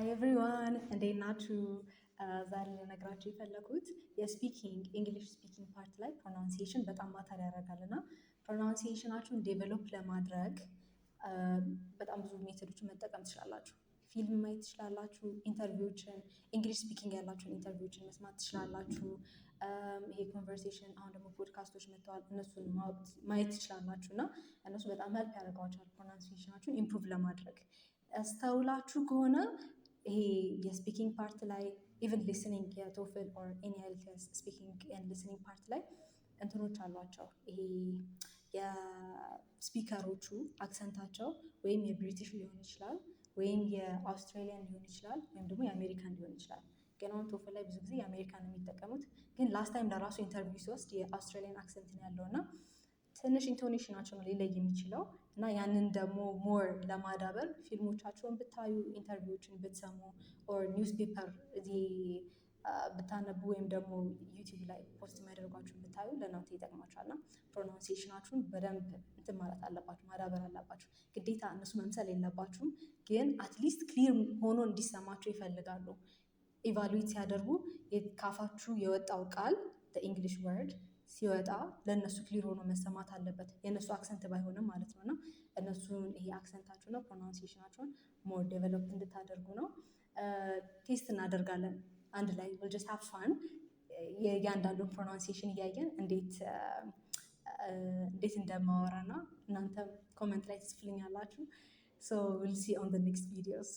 Hi everyone፣ እንዴት ናችሁ? ዛሬ ልነግራችሁ የፈለኩት የ speaking፣ English speaking part ላይ pronunciation በጣም matter ያደርጋል እና pronunciation ኣችሁን develop ለማድረግ በጣም ብዙ method ኦችን መጠቀም ትችላላችሁ። ፊልም ማየት ትችላላችሁ፣ interview ዎችን፣ English speaking ያላችሁን interview ዎችን መስማት ትችላላችሁ። ይሄ conversation፣ አሁን ደግሞ ፖድካስቶች መጥተዋል፣ እነሱን ማየት ትችላላችሁ እና እነሱ በጣም help ያደርጓችኋል pronunciation ኣችሁን improve ለማድረግ። አስተውላችሁ ከሆነ ይሄ የ speaking part ላይ፣ even listening፣ የ TOEFL or any IELTS speaking and listening part ላይ እንትኖች አሏቸው። ይሄ የ speaker ኦቹ accent ኣቸው ወይም የብሪቲሽ ሊሆን ይችላል ወይም የ Australian ሊሆን ይችላል ወይም ደግሞ የአሜሪካን ሊሆን ይችላል። ግን አሁን TOEFL ላይ ብዙ ጊዜ የአሜሪካን ነው የሚጠቀሙት። ግን last time ለራሱ interview ሲወስድ የ Australian accent ነው ያለው እና ትንሽ intonation ኣቸው ነው ሊለይ የሚችለው። እና ያንን ደግሞ more ለማዳበር ፊልሞቻቸውን ብታዩ፣ interview ዎችን ብትሰሙ or newspaper እዚህ ብታነቡ ወይም ደግሞ YouTube ላይ post የሚያደርጓችሁን ብታዩ ለእናንተ ይጠቅማችኋል። እና pronunciation ኣችሁን በደንብ እንትን ማለት አለባችሁ፣ ማዳበር አለባችሁ። ግዴታ እነሱ መምሰል የለባችሁም፣ ግን at least clear ሆኖ እንዲሰማቸው ይፈልጋሉ። Evaluate ሲያደርጉ ካፋችሁ የወጣው ቃል፣ English word ሲወጣ ለእነሱ clear ሆኖ መሰማት አለበት። የእነሱ accent ባይሆንም ማለት ነው። እና እነሱን ይሄ accent ኣችሁና pronunciation ኣችሁን more develop እንድታደርጉ ነው። Test እናደርጋለን አንድ ላይ፣ we'll just have fun። የእያንዳንዱን pronunciation እያየን እንዴት እንዴት እንደማወራ እና እናንተም comment ላይ ትጽፉልኛላችሁ። So we'll see on the next videos.